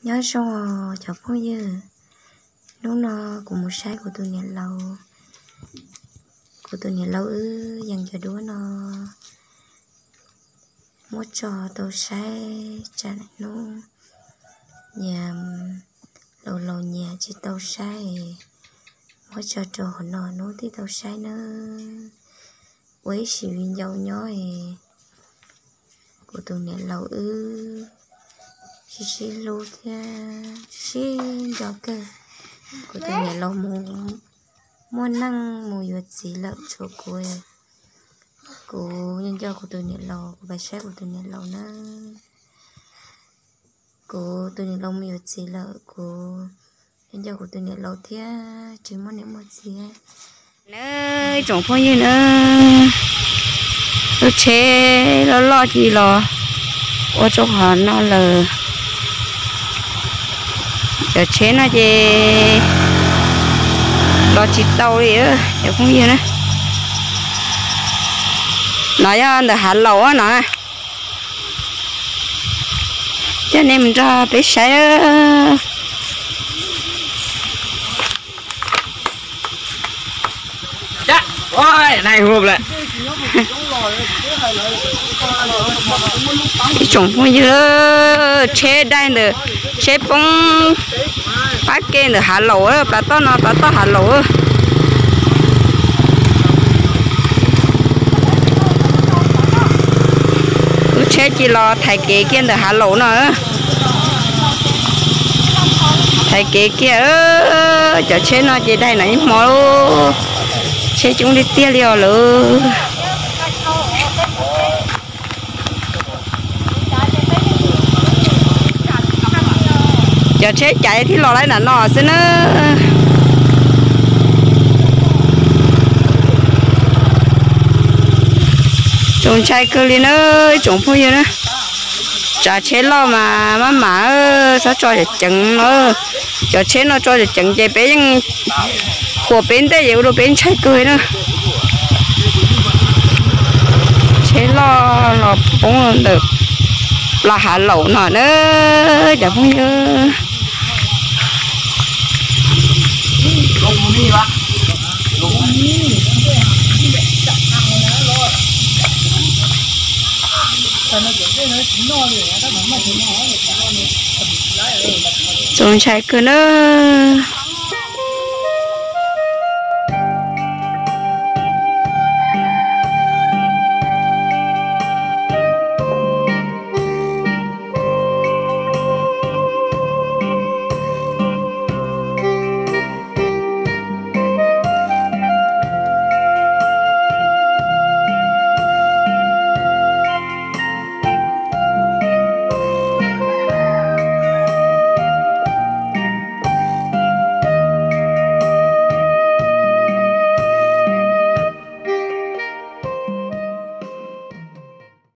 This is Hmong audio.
Nyob zoo cov phooj ywg, hnub no kuv mus saib kuv tus niam laus. Kuv tus niam laus wb yees cov duab no muab tso tau saib, tsam hnub nyias laus laus nyias tsis tau saib, muab tso rau hauv no hnub thiaj tau saib nawb. Ua ib sim viv ncaus nyob, kuv tus niam laus wb sib sib hlub thiab sib nco kawg. Kuv tus niam laus mus muaj neej mus yuav txiv lawm tshuav kuv. Kuv nco nco kuv tus niam laus, kuv pab saib kuv tus niam laus na. Kuv tus niam laus mus yuav txiv lawm, kuv nco nco kuv tus niam laus thiab tsis muaj niam muaj txiv. Nawb tsoom phooj ywg na, lub tsheb loj loj cia li los ua rau qhov no lawm. Cov tsheb no ces los tsis tau li cov phooj ywg na. No yog ntawm hav laus no na. Coj nej mus nrog peb saib. Ib tsoom phooj ywg, tsheb daig ntawm, tsheb poob qab ke ntawm hav laus, plab toj no plab toj hav laus. Lub tsheb cia los thaiv kev kiag ntawm hav laus no. Thaiv kev kiag, cov tsheb no ces daig no ib hmo, tsheb coob tiag tiag li os lawm. Cov tsheb caiv thiaj los laib nram no xwb na. Txaus ntshai kawg li na, ib tsoom phooj ywg na. Tsav tsheb loj mas maj mam, txhob tso ceev ceev no. Cov tsheb no tso ceev ceev ces peb yeej, huam peb ntej ces ua rau peb ntshai kawg na. Tsheb loj los poob ntawm plaws hav laus no na, cov phooj ywg. Txaus ntshai kawg nawb.